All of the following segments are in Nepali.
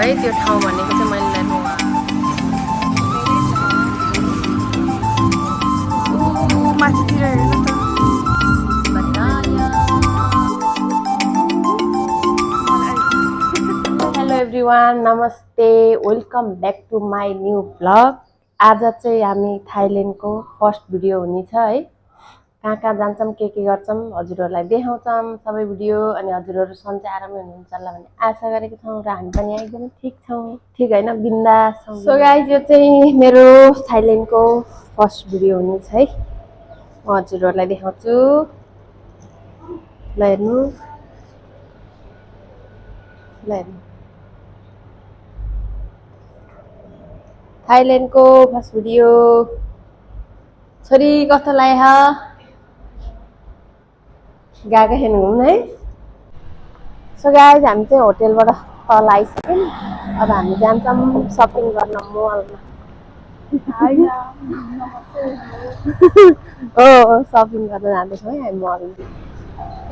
है त्यो ठाउँ भनेको चाहिँ मैले लानु माथितिर हेर्नु त हेलो एभ्रिवान नमस्ते welcome back to my new vlog आज चाहिँ हामी थाइल्यान्डको फर्स्ट भिडियो हुनेछ है कहाँ कहाँ जान्छौँ के गर्छौँ हजुरहरूलाई देखाउँछौँ सबै भिडियो अनि हजुरहरू सन्चै आरामै हुनुहुन्छ होला भन्ने आशा गरेको छौँ र हामी पनि एकदम ठिक छौँ ठिक होइन बिन्दास छौँ सो गाइस यो चाहिँ मेरो थाइल्यान्डको फर्स्ट भिडियो हुनेछ है म हजुरहरूलाई देखाउँछु ल हेर्नु थाइल्यान्डको फर्स्ट भिडियो छोरी कस्तो लाग्यो गएको हेर्नु घुम्न है सो गाइस हामी चाहिँ होटेलबाट तल आइसक्यौँ अब हामी जान्छौँ सपिङ गर्न मलमा हो सपिङ गर्न जाँदैछौँ है हामी मल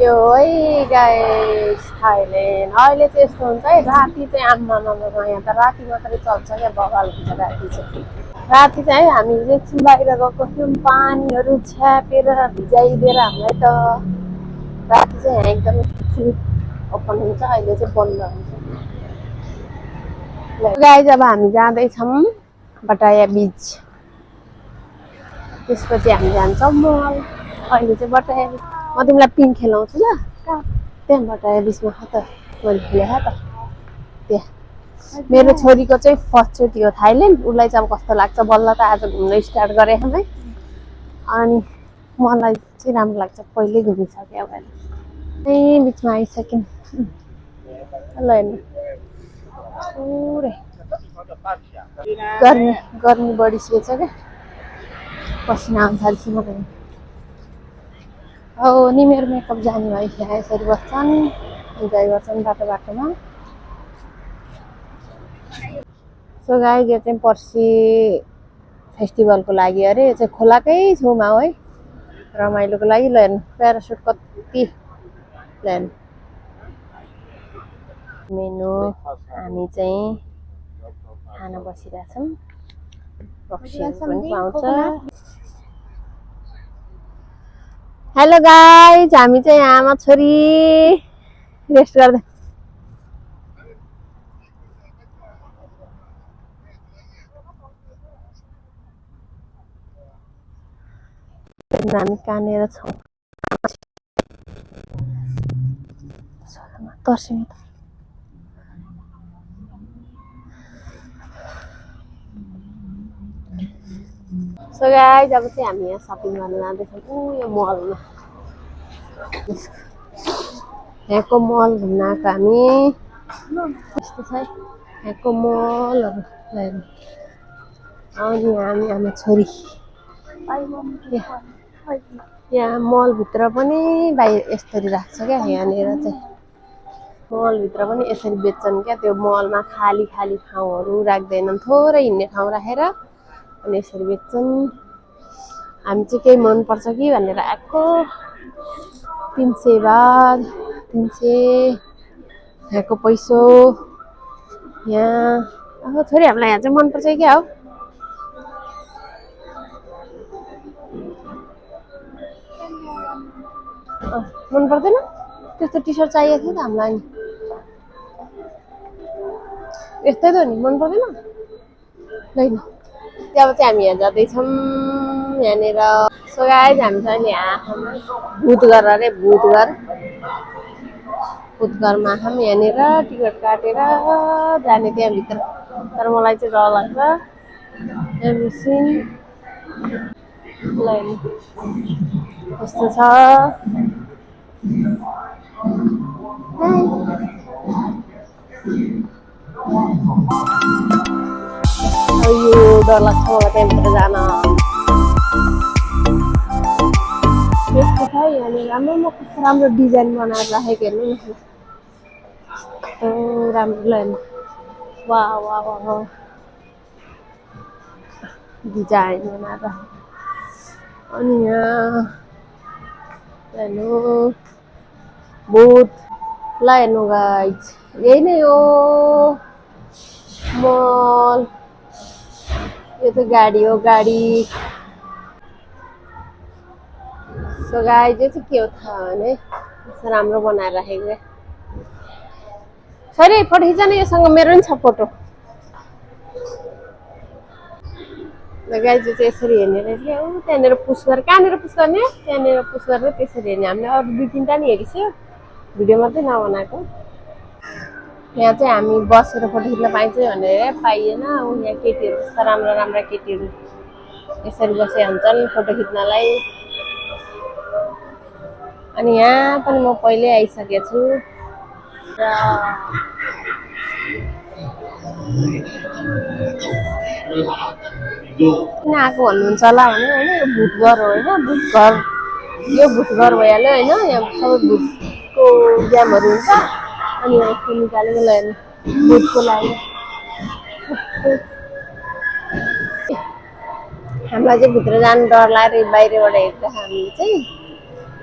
यो है गाइस थाइल्यान्ड अहिले चाहिँ यस्तो हुन्छ है राति चाहिँ आम्मा यहाँ त राति मात्रै चल्छ क्या बगाल हुन्छ राति चाहिँ राति चाहिँ है हामी एकछिन बाहिर गएको थियौँ पानीहरू छ्यापेर भिजाइदिएर हामीलाई त राति चाहिँ यहाँ एकदम ओपन हुन्छ अहिले चाहिँ बन्द हुन्छ गाइस अब हामी जाँदैछौँ बटाया बिच त्यसपछि हामी जान्छौँ मल अहिले चाहिँ बटाया बिच म तिमीलाई पिङ खेलाउँछु ल त्यहाँ बटाया बिचमा त मैले खेलेँ त त्यहाँ मेरो छोरीको चाहिँ फर्स्टचोटि हो थाइल्यान्ड उसलाई चाहिँ अब कस्तो लाग्छ बल्ल त आज घुम्न स्टार्ट गरेँ है अनि मलाई चाहिँ राम्रो लाग्छ पहिल्यै घुमिसक्यो अब यहीँ बिचमा आइसक्यौँ ल हेर्नु पुरै गर्मी बढिसकेको छ क्या पसिना आउँछ अहिलेसम्म हो नि मेरो मेकअप जाने भयो यहाँ यसरी बस्छन् इन्जोय गर्छन् बाटोमा सो गाइस यो चाहिँ पर्सि फेस्टिभलको लागि अरे यो चाहिँ खोलाकै छेउमा हो है रमाइलोको लागि ल हेर्नु प्यारासुट कति ल हेर्नु मेनु हामी चाहिँ खाना बसिरहेछौँ बक्सीहरू पनि पाउँछ हेलो गाइस हामी चाहिँ आमा छोरी रेस्ट गर्दै हामी कहाँनिर छौँ तर्सिनु सो गाइस अब चाहिँ हामी यहाँ सपिङ गर्न जाँदैछौँ यो मलमा यहाँको मल घुम्न आएको हामी यस्तो छ है यहाँको मलहरू अनि हामी आमा छोरी यहाँ मलभित्र पनि बाहिर यसरी राख्छ क्या यहाँनिर चाहिँ मलभित्र पनि यसरी बेच्छन् क्या त्यो मलमा खाली ठाउँहरू राख्दैनन् थोरै हिँड्ने ठाउँ राखेर अनि यसरी बेच्छन् हामी चाहिँ केही मनपर्छ कि भनेर आएको 300 बात 300 यहाँको पैसो यहाँ अब छोरी हामीलाई यहाँ चाहिँ मनपर्छ क्या हो मन पर्दैन त्यस्तो टी सर्ट चाहिएको थियो त हामीलाई यस्तै त हो नि मन पर्दैन होइन अब चाहिँ हामी यहाँ जाँदैछौँ यहाँनिर सो गाइस हामी चाहिँ यहाँ बुधबार अरे बुधबारमा हामी यहाँनिर टिकट काटेर जाने त्यहाँभित्र तर मलाई चाहिँ डर लाग्छ एमिसिन ल कस्तो छ यो डर लाग्छ मलाई त्यहाँभित्र जान त्यस्तो छ यहाँनिर राम्रो कस्तो राम्रो डिजाइन बनाएर राखेको हेर्नु न कस्तो राम्रो ल हेर्नु वाह वाह वाह डिजाइन बनाएर अनि यहाँ हेर्नु भूत ल हेर्नु गाइस यही नै हो मल यो चाहिँ गाडी हो गाडी सो गाइज यो चाहिँ के हो थाहा भने यस्तो राम्रो बनाएर राखेको सरी फोटो खिच्न योसँग मेरो पनि छ फोटो गाइज चाहिँ यसरी हेर्ने रहेछ त्यहाँनिर पुस गरेर कहाँनिर पुस गर्ने त्यहाँनिर पुस गरेर त्यसरी हेर्ने हामीले अरू 2-3 टा नि हेरिसक्यो भिडियो मात्रै नबनाएको यहाँ चाहिँ हामी बसेर फोटो खिच्न पाइन्छ भनेर पाइएन यहाँ केटीहरू कस्ता राम्रा राम्रा केटीहरू यसरी बसे हुन्छन् फोटो खिच्नलाई अनि यहाँ पनि म पहिले आइसकेको छु र किन आएको भन्नुहुन्छ होला भने होइन यो भूतघर हो होइन भूतघर यो भूतघर भइहाल्यो होइन यहाँ सबै भूतको गेमहरू हुन्छ अनि यस्तो निकालेको लैन भूतको लागि हामीलाई चाहिँ भित्र जानु डर लाग्यो बाहिरबाट हेर्दा हामीले चाहिँ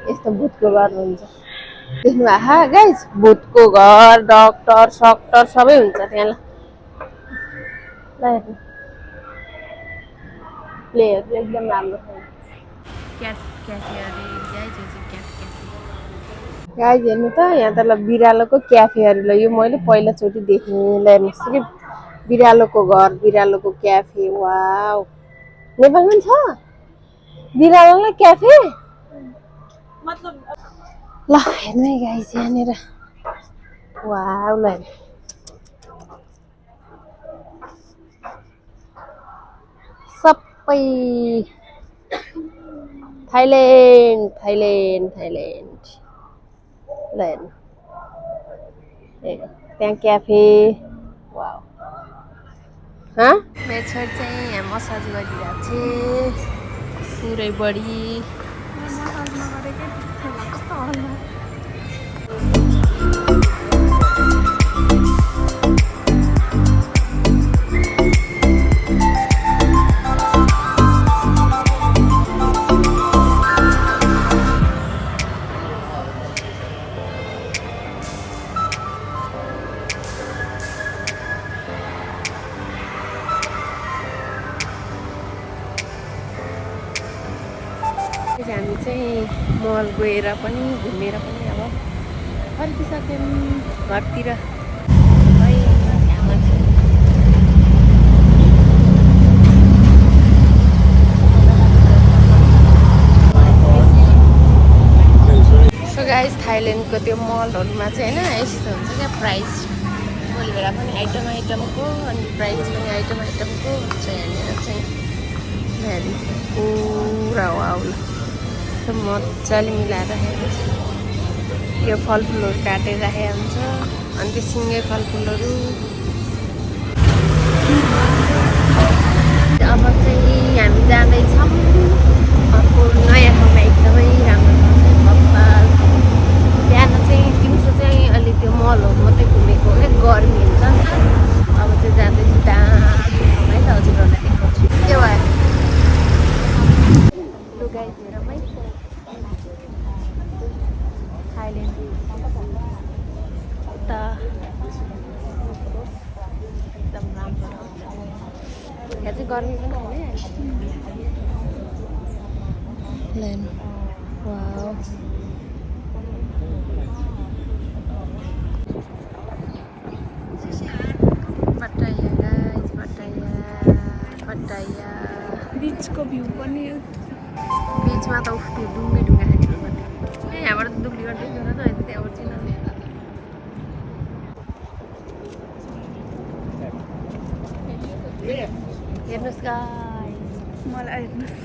यस्तो भूतको घर हुन्छ देख्नु भएको गाइस भूतको घर डक्टर सक्टर सबै हुन्छ त्यहाँ ल हेर्नु प्लेहरू एकदम राम्रो छ गाइस हेर्नु त यहाँ त ल बिरालोको क्याफेहरू ल यो मैले पहिलोचोटि देखेँ ल हेर्नुहोस् कि बिरालोको घर बिरालोको क्याफे वाउ नेपालमा पनि छ बिरालोलाई क्याफे ल हेर्नु है गाइस यहाँनिर वाउ ल सबै थाइल्यान्ड थाइल्यान्ड थाइल्यान्ड ल हेर्नु त्यहाँ क्याफे वाउ मेरो छोरी चाहिँ यहाँ मसाज गरिरहेको छ पुरै बढी हामी चाहिँ मल गएर पनि घुमेर पनि अब फर्किसक्यौँ घरतिर सो गाइस थाइल्यान्डको त्यो मलहरूमा चाहिँ होइन यस्तो हुन्छ क्या प्राइस कोही बेला पनि आइटमको अनि प्राइस पनि आइटमको हुन्छ यहाँनिर चाहिँ पुरा वाउ मजाले मिलाएर राखेको छ यो फलफुलहरू काटेर राखेको हुन्छ अनि त्यो सिँगै फलफुलहरू अब चाहिँ हामी जाँदैछौँ अर्को नयाँ ठाउँमा एकदमै राम्रो ठाउँ चाहिँ भक्पाल बिहान चाहिँ दिउँसो चाहिँ अलि त्यो मलहरू मात्रै घुमेको क्या गर्मी हुन्छ नि त अब चाहिँ जाँदैछु दामी ठाउँमा है त हजुरहरूलाई देखाउँछु के भयो लुगाइदिएर थाइल्यान्ड उता एकदम राम्रो ठाउँ छ यहाँ चाहिँ गर्मी पनि होइन वाउ पटाया गाइस पटाया बिचको भ्यू पनि बिचमा त उफ त्यो ढुङ्गा खानेको पर्ने यहाँबाट दुब्ली गर्दै गएर त अहिले त्यहाँबाट चाहिँ हेर्नुहोस् गाइस मलाई हेर्नुहोस्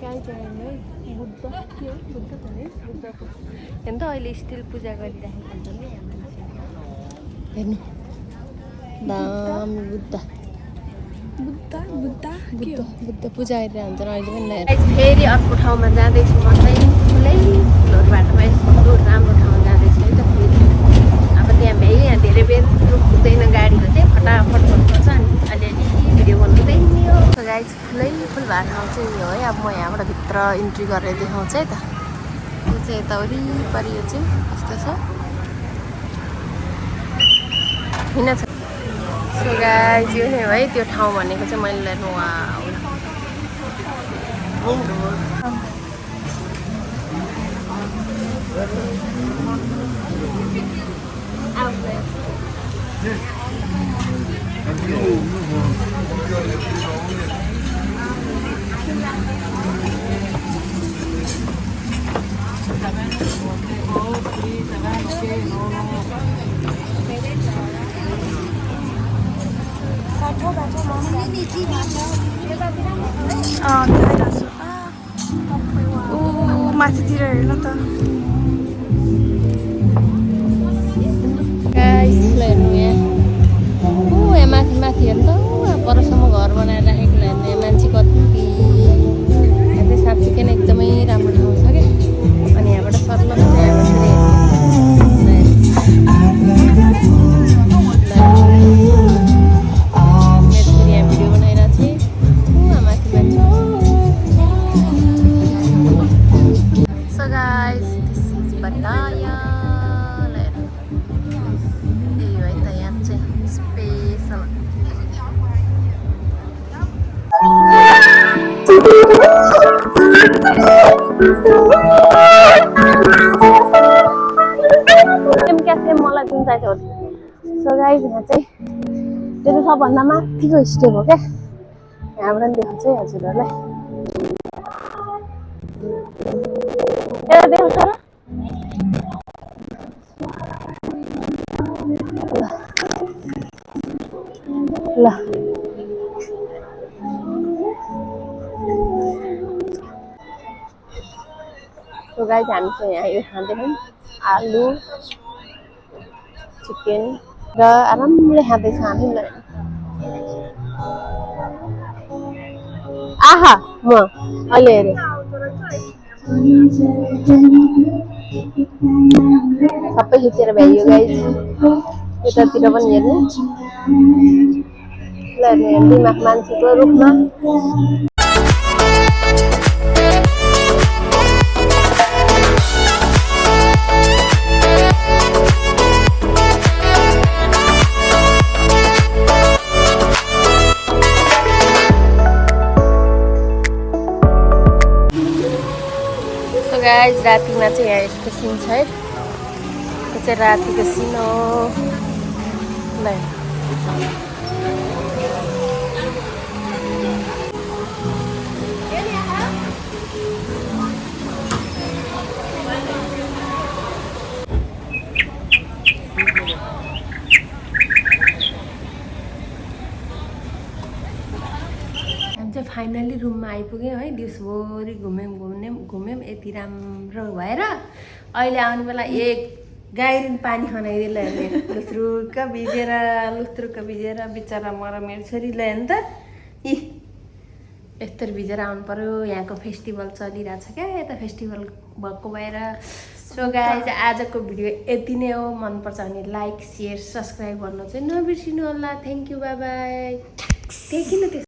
कहाँ चाहिँ हेर्नु है बुद्ध के हो बुद्ध त है बुद्धको हेर्नु त अहिले स्टिल पूजा गरिराखेको हुन्छ नि यहाँ मान्छे हेर्नु दामी बुद्ध बुद्ध पूजा गरिरहेको हुन्छ अहिले पनि फेरि अर्को ठाउँमा जाँदैछु म चाहिँ ठुलै ठुलो बाटोमा यस्तो राम्रो ठाउँ जाँदैछु है त फेरि अब त्यहाँ भ्याइ यहाँ धेरै बेर पुग्दैन गाडीहरू चाहिँ फटाफट गर्नुपर्छ अनि अलिअलि भिडियो बनाउँदै नि हो गाइस फुलै फुल भएको ठाउँ चाहिँ यो है अब म यहाँबाट भित्र इन्ट्री गरेर देखाउँछु है त यो चाहिँ यता वरिपरि यो चाहिँ कस्तो छ होइन सो गाइस यो है त्यो ठाउँ भनेको चाहिँ मैले माथितिर हेर्न त गाइस हेर्नु यहाँ माथि माथि हेर्नु त परसम्म घर बनाएर राखेको हेर्नु यहाँ मान्छे कति यहाँ चाहिँ साँच्चीकै नै एकदमै राम्रो ठाउँ छ क्या अनि यहाँबाट सर्ल यहाँ भिडियो बनाइरहेको थिएँ माथि माथि सो गाइस दिस इज बताया यही हो है त यहाँ चाहिँ स्पेसल सेम मलाई जुन चाहिएको हो सो गाइस यहाँ चाहिँ त्यो चाहिँ सबभन्दा माथिको स्टेप हो क्या यहाँबाट पनि देखाउँछु है हजुरहरूलाई देखाउँछ र ल सो गाइस हामी चाहिँ यहाँ यो खाँदैछौँ आलु चिकन र आरामले खाँदैछ हामी आहा म अहिले हेरेँ सबै खिचेर भ्याइयो गाइस यतातिर पनि हेर्नु ल हेर्नु मान्छेको रूपमा गाइस रातिमा चाहिँ यहाँ यस्तो सिन छ है यो चाहिँ रातिको सिन हो ल चाहिँ फाइनली रुममा आइपुग्यौँ है दिउँसभरि घुम्यौँ यति राम्रो भएर अहिले आउने बेला एक गाईरिन पानी खनाइदिएला हेर्ने लुत्रुक्क भिजेर बिचरा मर मेरो छोरीलाई हेर्नु त यी यस्तो भिजेर आउनु पर्यो यहाँको फेस्टिभल चलिरहेछ क्या यता फेस्टिभल भएको भएर सो गाइस आजको भिडियो यति नै हो मनपर्छ भने लाइक सेयर सब्सक्राइब गर्न चाहिँ नबिर्सिनु होला थ्याङ्क यू बाई बाई